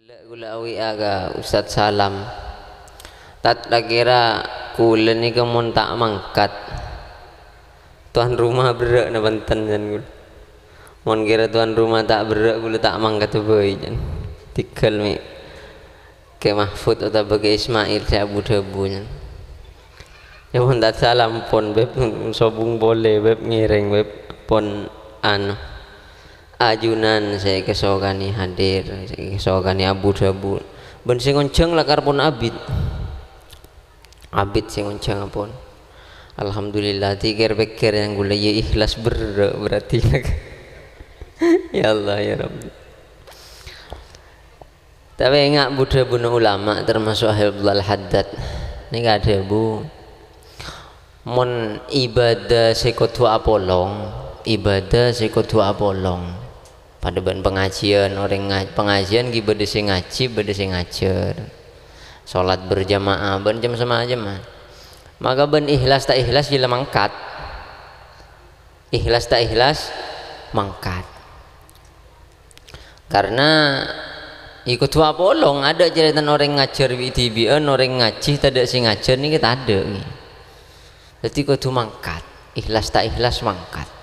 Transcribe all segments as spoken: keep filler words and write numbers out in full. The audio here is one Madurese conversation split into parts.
Ghellâ' ghulâ awi'a ka Ustadz Salam. "Tad, ra-kèra ghulâ nèka mon ta' mangkat, tuan rumah berrâ' napa enten?" can ghulâ. "Mon kèra tuan rumah ta' berrâ', ghulâ ta' mangkat bhâi," can. "Tèghâl mè' Kè Mahfud otabâ Kè Ismail sè abu-dhâbu," can. "Yâ, mon ta' sala pon, Beb, sobung polè, Beb, ngèrèng, Beb, pon, anu, ajunan sè èkasokanè hadir, sè èkasokanè abu-dhâbu. Bân sè ngonjhâng lakar pon abit." Abit sè ngonjhâng pon. Alhamdulillah, dhi kèr-pèkkèr yang ghulâ, yâ, ikhlas berrâ' berarti. Ya Allah, ya Rabbi. Tapè enga' bu-dhâbuna ulama, termasuk Habib Abdullah Al-Haddad. Nèka adhâbu, mon ibadah sè kodhu apolong, ibadah sè kodhu apolong. Padâ bân pangajiân, orèng nga-, pangajiân ghi' bâdâ sè ngajhi, bâdâ sè ngajhâr. Sholat berjamaah, bân cem-, samacemma. Maka bân ikhlas ta' ikhlas jhâ' la mangkat. Ikhlas ta' ikhlas, mangkat. Karna, yâ kodhu apolong, adâ' carètana orèng ngajhâr bi'-dhibi'ân, orèng ngajhi tadâ' sè ngajhâr nèka tadâ', ghi. Dhâddhi kodhu mangkat, ikhlas ta' ikhlas mangkat.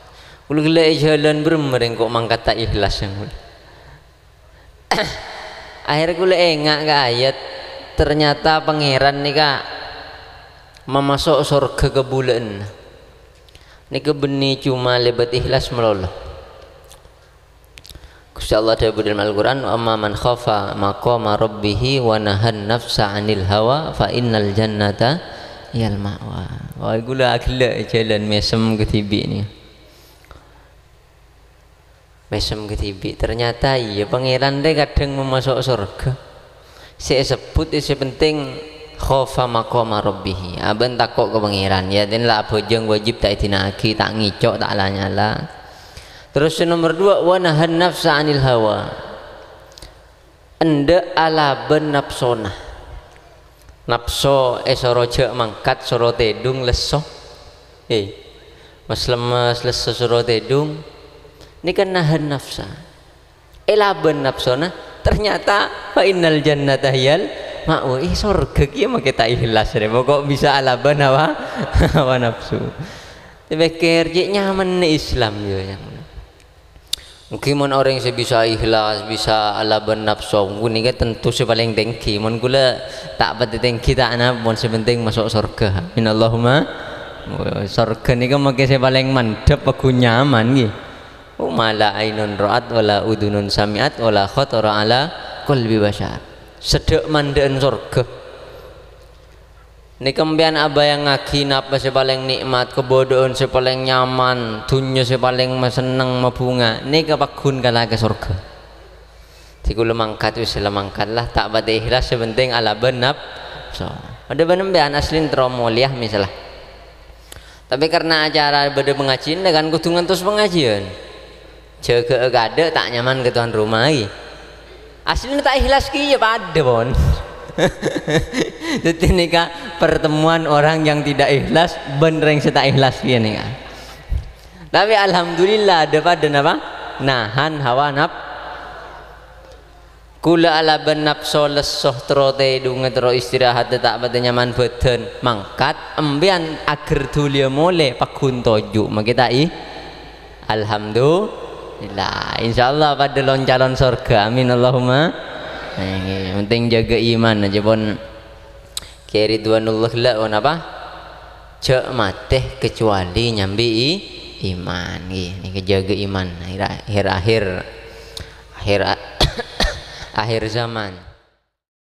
Ghulâ ghellâ' è jhâlân bârâmma rèng kok mangkat ta' ikhlas, ya, ghulâ. Akhèrra ghulâ enga' ka ayat, ternyata Pangèran nèka mamaso' sorghâ kabulâ'ânna. Nèka bânnè coma lèbât ikhlas malolo. Ghustè Allah dhâbu dâlem Al-Qur'an, "Wa amma man khafa maqama rabbihi wa nahan nafsa 'anil hawa fa innal jannata hiyal ma'wa." Wah, ghulâ aghellâ' jhâlân mèsem kadhibi' nèka. Mèsem kadhibi'. Ternyata iyâ, Pangèran rè kadhâng mamaso' sorghâ. Sè èsebbhut, sè penting, khafa maqama rabbihi. Abâ' tako' ka Pangèran. Yâ, ten la abhâjâng wajib ta' èdina'aghi, ta' ngèco', ta' la-nyala. Terros sè nomer duwâ', "Wa nahan nafsa 'anil hawa." Endâ' alabân napsona. Napso èsoro jhâ' mangkat, soro tèdung, lesso. Eh, mas-lemmes, lesso, soro tèdung. Nèka nahan nafsa. Èlabân napsona, ternyata fa innal jannata hiyal ma'wa. Eh, sorghâ kèya makè ta' ikhlas, rè. Pokok bisa alabân hawa, hawa napsu. Tapèkkèr, cè' nyamana Islam, yâ, yang. Ènggi mon orèng sè bisa ikhlas, bisa alabân napso, ènggi nèka tentu sè palèng tèngghi. Mon ghulâ ta' patè tèngghi, ta' anapa, mon sè penting maso' sorghâ. Amin Allahumma. Sorghâ nèka makè sè palèng mandhâp, paggun nyaman, ghi. Oh, ma la ainun ra'at, wa la udhunun sami'at, wa la khatara ala qalbi basyar. Sedhâ'-mandhâ'ân sorghâ. Nèka sampèyan abayangngaghi napa sè palèng nè'mat, kabâdâ'ân sè palèng nyaman, dhunnya sè palèng masenneng, mabhunga, nèka paggun kala ka sorghâ. Dhâddhi ghulâ mangkat, wis la mangkat lah, ta' patè ikhlas, sè penting alabân napso. Padâ bân sampèyan, aslina terro molèya, misalla. Tapè karna acara bâdâ pangajiân, kan kodhu ngantos pangajiân. Jâgâ'â kadâ' ta' nyaman ka tuan rumah, ghi. Aslina ta' ikhlas kèya padâ, pon. Dhâddhi nèka pertemuan orang yang tidak ikhlas bân rèng sè ta' ikhlas kèya nèka. Tapè alhamdulillah, adâ padâ napa? Nahan hawa naf-, Ghulâ alabân napso lesso, terro tèdungnga, terro istirahat, ta' patè nyaman bâdân. Mangkat, sampèyan aghâr dhuliyâ molè, paggun toju'. Makè ta' i-, Alhamdulillah. Insyaallah padâ lon-calon sorghâ. Amin, Allahumma. Nah, ini penting jâgâ iman aja pon. Kè Ridwanullah la, oh, napa? Jhâ' matè kecuali nyambi i-, iman, ngghi. Nèka jâgâ iman. Akhir, akhir, akhir, akhir, akhir zaman.